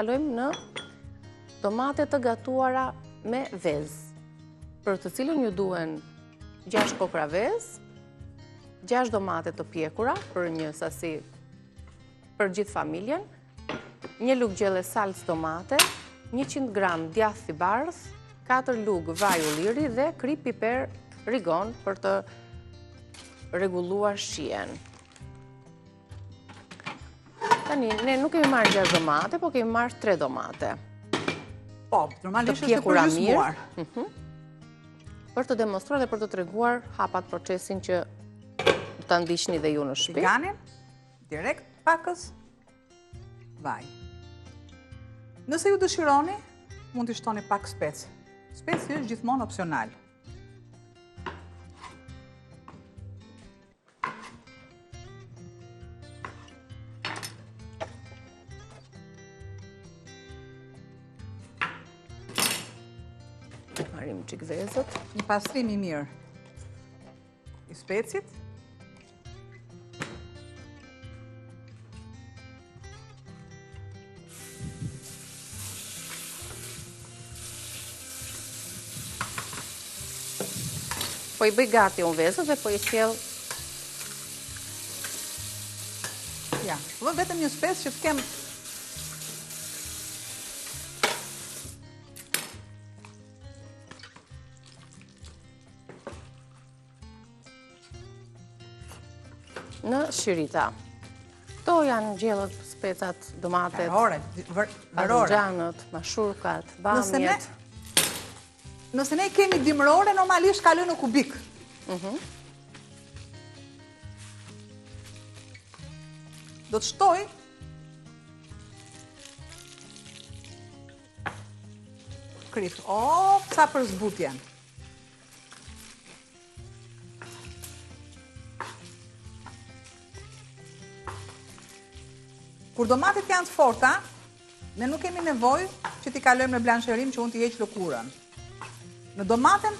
kalojmë në domate të gatuara me vezë, për të cilën ju duhen 6 kokrra vezë, 6 domate të pjekura për një sasi për gjithë familjen, një lugë gjelle salcë domate, 100 gram djathë i bardhë, 4 lugë vaj ulliri dhe kripë piper rigon për të rregulluar shijen. Tani, ne nuk kemi marrë 6 domate, po kemi marrë 3 domate. Po, normalisht është e përgjysmuar. Mhm. Për të demonstruar dhe për të treguar hapat procesin që do ta ndiqni dhe ju në shtëpi. Tiganin, direkt pakëz vaj. Nëse ju dëshironi, mund t'i shtoni pak spec. Speci është gjithmonë opsional. Marrim çik vezët. Një pastrim i mirë i specit. Po i bëj gati unë vezët dhe po i sjell Ja, vë vetëm një spec që të kem Në shirita. Kto janë gjellët, specat, domatet, patëllxhanët, mashurkat, bamjet. Nëse ne kemi dimërore, normalisht kalojnë në kubik. Mhm. Do të shtoj kripë. O, sa për zbutjen. Kur domatet janë të forta, ne nuk kemi nevojë që t'i kalojmë në blansherim që unë t'i heq lëkurën. Në domaten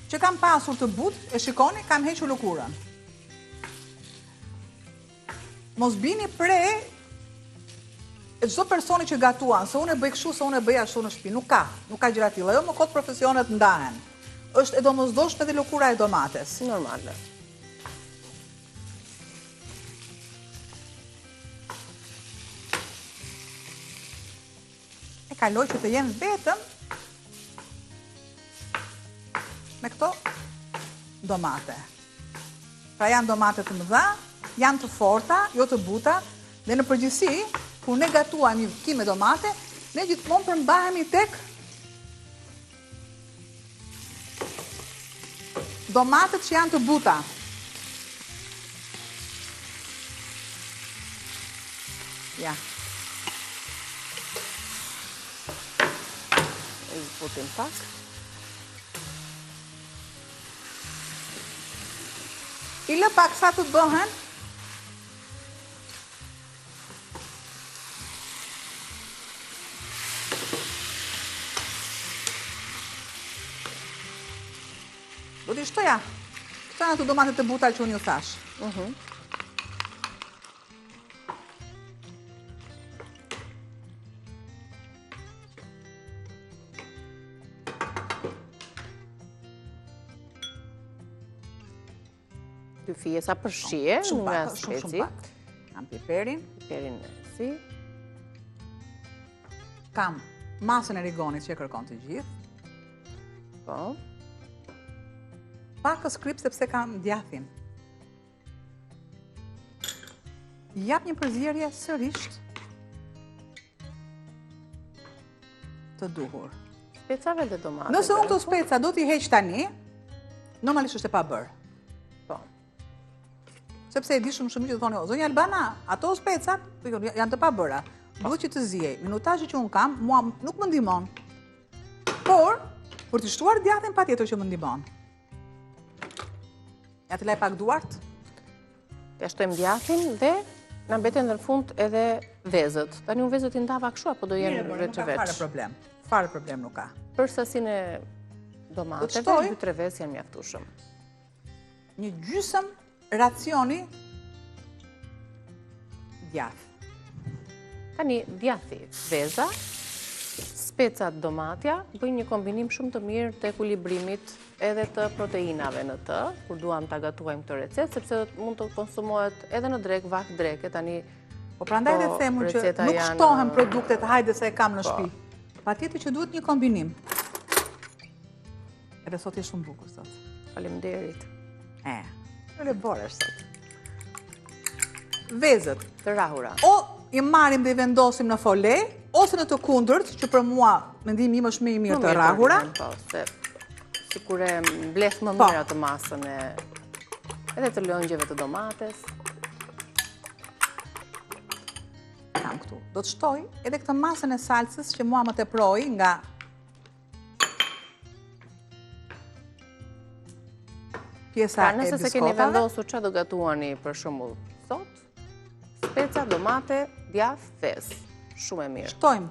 që kam pasur të butë, e shikoni, kam hequr lëkurën. Mos bini pre e çdo personi që gatuan, se unë e bëj kështu, se unë e bëj ashtu në shtëpi. Nuk ka, nuk ka gjëra të tilla. Jo më kot profesionet ndahen. Është e domosdoshme edhe lëkura e domates. Normale. E kaloj që të jenë vetëm me këto domate. Pra janë domate të mëdha, janë të forta, jo të buta, dhe në përgjithësi, kur ne gatuajmë një kime domate, ne gjithmonë përmbahemi tek Domatet që janë të buta. Ja. E zbutim pak. I lë pak sa të bëhen. Do t'i shtoja. Këto janë ato domatet e buta që unë ju thashë. Mhm. Dy fije sa për shije, shumë pak, shumë shumë pak. Kam piperin. Piperin si. Kam masën e rigonit që e kërkon të gjithë. Po. Pakëz kripë sepse kam djathin. Jap një përzierje sërisht të duhur. Specave dhe domateve. Nëse unë këto speca do t'i heq tani, normalisht është e pabërë. Po. Sepse e di shumë shumë që të thoni, zonja Albana, ato specat po jo, janë të pabëra. Po. Duhet që të ziejë. Minutazhi që unë kam, mua nuk më ndihmon. Por, për të shtuar djathin patjetër që më ndihmon. Ja të laj pak duart. Ja shtojmë djathin dhe na mbeten në fund edhe vezët. Tani unë vezët i ndava kështu apo do jenë veç e veç? Fare problem. Fare problem nuk ka. Për sasinë e domateve, 2-3 vezë janë mjaftueshëm. Një gjysëm racioni djath. Tani djathi, veza, specat domatja, bëjnë një kombinim shumë të mirë të ekuilibrimit edhe të proteinave në të, kur duam ta gatuajmë këtë recetë, sepse mund të konsumohet edhe në drekë, vakt dreke, tani Po prandaj dhe them unë që nuk shtohen produktet hajde se e kam në po. shtëpi. Patjetër që duhet një kombinim. Edhe sot je shumë bukur sot. Faleminderit. E, në le boresh sot. Vezët. Të rahura. O i marrim dhe i vendosim në fole, ose në të kundërt, që për mua mendimi im është më i mirë të rahura. Po, se sikur e mbledh më po. mirë atë masën e edhe të lëngjeve të domates. Kam këtu. Do të shtoj edhe këtë masën e salcës që mua më teproi nga Pjesa pra, nëse s'e keni vendosur ça do gatuani për shembull sot, speca, domate, djath, vezë. Shumë e mirë. Shtojmë.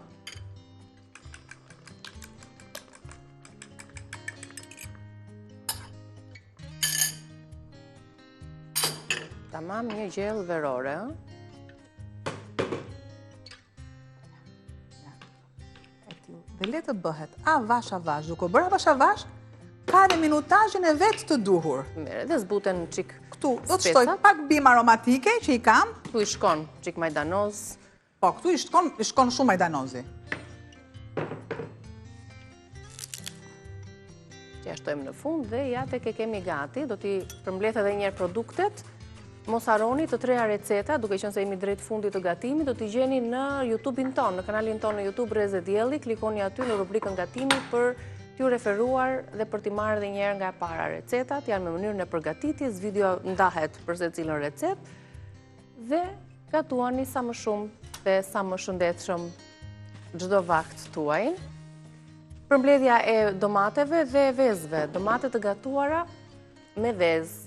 Tamam një gjellë verore, ëh? Dhe le të bëhet avash avash, duke u bërë avash avash, ka dhe minutazhin e vet të duhur. Mirë, dhe zbuten çik Këtu, do të shtoj pak bimë aromatike që i kam. Këtu i shkon çik majdanoz. Po, këtu i shkon, i shkon shumë majdanozi. Ia shtojmë në fund dhe ja tek e kemi gati, do t'i përmbledh edhe njëherë produktet. Mos harroni të treja receta, duke qenë se jemi drejt fundit të gatimit, do t'i gjeni në YouTube-in tonë, në kanalin tonë në YouTube Rreze Dielli, klikoni aty në rubrikën gatimi për t'ju referuar dhe për t'i marrë edhe njëherë nga e para recetat, janë me mënyrën e përgatitjes, video ndahet për secilën recetë dhe gatuani sa më shumë dhe sa më shëndetshëm çdo vakt tuajin. Përmbledhja e domateve dhe vezëve, domate të gatuara me vezë.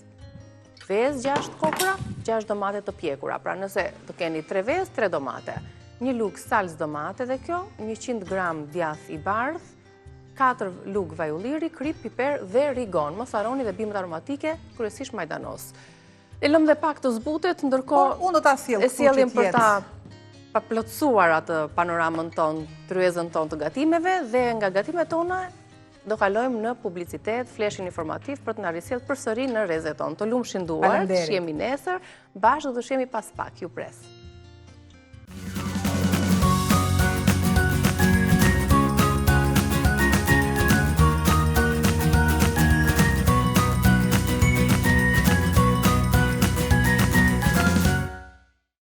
Vezë 6 kokrra, 6 domate të pjekura. Pra nëse do keni 3 vezë, 3 domate. Një lugë salcë domate dhe kjo, 100 gram djath i bardhë, 4 lugë vaj ulliri, kripë, piper dhe rigon. Mos harroni dhe bimët aromatike, kryesisht majdanoz. E lëmë dhe pak të zbutet, ndërkohë po, unë do ta sjell e sjellim për ta pa plotësuar atë panoramën tonë, tryezën tonë të gatimeve dhe nga gatimet tona do kalojmë në publicitet, fleshin informativ për të na risjellë përsëri në rrezet tonë. Të lumshin duart, shihemi nesër, bashkë do të shihemi pas pak, ju pres.